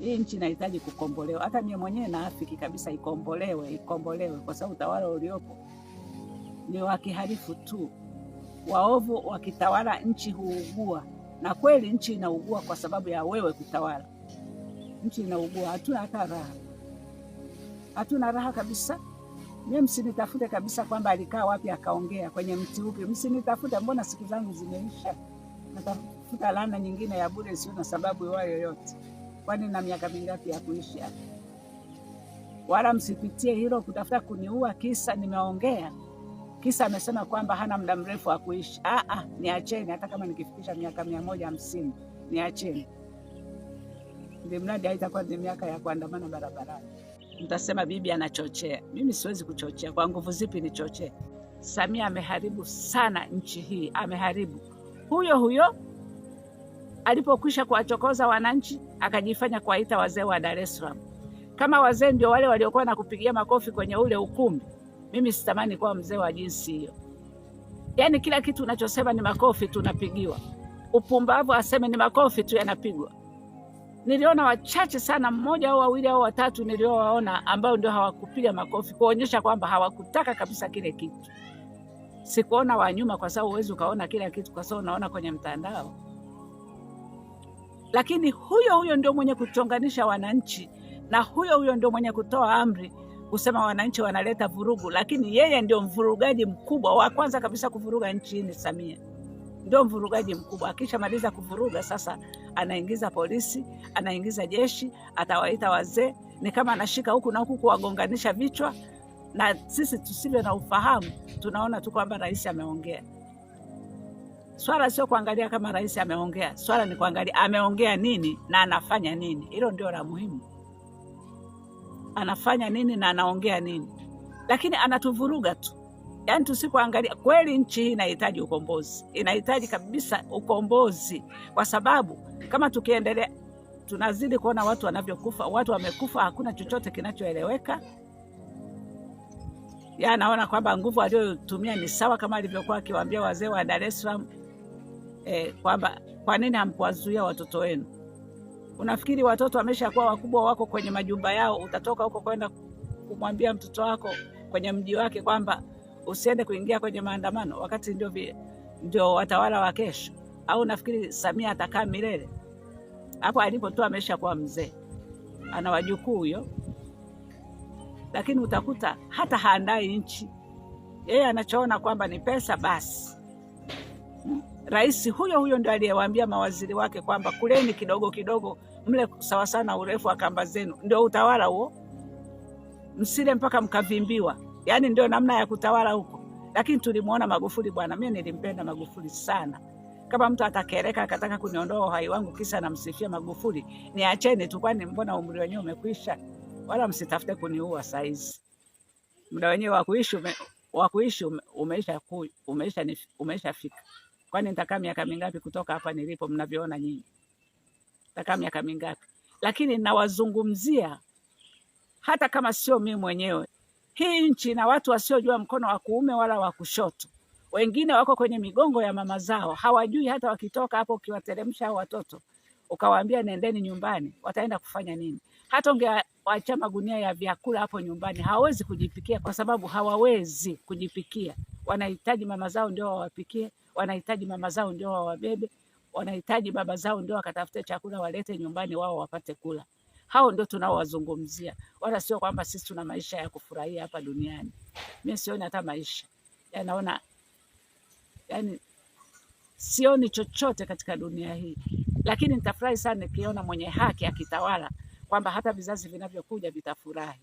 Hii nchi inahitaji kukombolewa. Hata mimi mwenyewe naafiki kabisa ikombolewe, ikombolewe, kwa sababu utawala uliopo ni wa kihalifu tu. Waovu wakitawala nchi huugua, na kweli nchi inaugua kwa sababu ya wewe kutawala. Nchi inaugua, hatuna hata raha, hatuna raha kabisa. Mimi msinitafute kabisa kwamba alikaa wapi akaongea kwenye mti upi, msinitafute. Mbona siku zangu zimeisha? Natafuta laana nyingine ya bure isiyo na sababu iwayo yoyote. Kwani na miaka mingapi ya kuishi hapa? Wala msipitie hilo kutafuta kuniua kisa nimeongea, kisa amesema kwamba hana muda mrefu wa kuishi. Ah, ah, niacheni. Hata kama nikifikisha miaka 150 niacheni, ndio mradi haitakuwa ni miaka ya kuandamana barabarani. Mtasema bibi anachochea. Mimi siwezi kuchochea. Kwa nguvu zipi nichochee? Samia ameharibu sana nchi hii, ameharibu. Huyo huyo alipokwisha kuwachokoza wananchi akajifanya kuwaita wazee wa Dar es Salaam. Kama wazee ndio wale waliokuwa na kupigia makofi kwenye ule ukumbi, mimi sitamani kuwa mzee wa jinsi hiyo. Yaani kila kitu unachosema ni makofi tunapigiwa. Upumbavu aseme ni makofi tu yanapigwa. Niliona wachache sana, mmoja au wawili au watatu niliowaona ambao ndio hawakupiga makofi kuonyesha kwamba hawakutaka kabisa kile kitu. Sikuona wa nyuma, kwa sababu huwezi ukaona kila kitu, kwa sababu unaona kwenye mtandao. Lakini huyo huyo ndio mwenye kuchonganisha wananchi na huyo huyo ndio mwenye kutoa amri kusema wananchi wanaleta vurugu, lakini yeye ndio mvurugaji mkubwa wa kwanza kabisa kuvuruga nchi ni Samia, ndio mvurugaji mkubwa. Akishamaliza kuvuruga sasa, anaingiza polisi, anaingiza jeshi, atawaita wazee, ni kama anashika huku na huku kuwagonganisha vichwa, na sisi tusivyo na ufahamu tunaona tu kwamba rais ameongea. Swala sio kuangalia kama rais ameongea, swala ni kuangalia ameongea nini na anafanya nini. Hilo ndio la muhimu, anafanya nini na anaongea nini, lakini anatuvuruga tu. Yaani tusipoangalia kweli, nchi hii inahitaji ukombozi, inahitaji kabisa ukombozi, kwa sababu kama tukiendelea, tunazidi kuona watu wanavyokufa. Watu wamekufa, hakuna chochote kinachoeleweka. Ya anaona kwamba nguvu aliyotumia ni sawa kama alivyokuwa akiwaambia wazee wa Dar es Salaam kwamba kwa nini hamkuwazuia watoto wenu? Unafikiri watoto wameshakuwa wakubwa, wako kwenye majumba yao, utatoka huko kwenda kumwambia mtoto wako kwenye mji wake kwamba usiende kuingia kwenye maandamano, wakati ndio watawala wa kesho? Au nafikiri Samia atakaa milele hapo alipo tu? Ameshakuwa mzee, ana wajukuu huyo, lakini utakuta hata haandai nchi. Yeye anachoona kwamba ni pesa basi. Rais huyo huyo ndio aliyewaambia mawaziri wake kwamba kuleni kidogo kidogo, mle sawasawa na urefu wa kamba zenu. Ndio utawala huo, msile mpaka mkavimbiwa. Yaani ndio namna ya kutawala huko. Lakini tulimwona Magufuli bwana, mimi nilimpenda Magufuli sana. Kama mtu atakereka akataka kuniondoa uhai wangu kisa namsifia Magufuli, niacheni tu, kwani mbona umri wenyewe umekwisha? Wala msitafute kuniua saizi, muda wenyewe wa kuishi umeisha umeisha umeishafika. Kwani nitakaa miaka mingapi kutoka hapa nilipo mnavyoona nyinyi? Nitakaa miaka mingapi? Lakini nawazungumzia hata kama sio mimi mwenyewe. Hii nchi na watu wasiojua mkono wa kuume wala wa kushoto. Wengine wako kwenye migongo ya mama zao, hawajui hata wakitoka hapo, ukiwateremsha hao watoto ukawaambia nendeni nyumbani, wataenda kufanya nini? Hata ungewaachia magunia ya vyakula hapo nyumbani, hawawezi kujipikia kwa sababu hawawezi kujipikia. Wanahitaji mama zao ndio wawapikie, wanahitaji mama zao ndio wawabebe, wanahitaji baba zao ndio wakatafute chakula walete nyumbani wao wapate kula. Hao ndio tunaowazungumzia, wala sio kwamba sisi tuna maisha ya kufurahia hapa duniani. Mimi sioni hata maisha yanaona, yani sioni chochote katika dunia hii, lakini nitafurahi sana nikiona mwenye haki akitawala, kwamba hata vizazi vinavyokuja vitafurahi.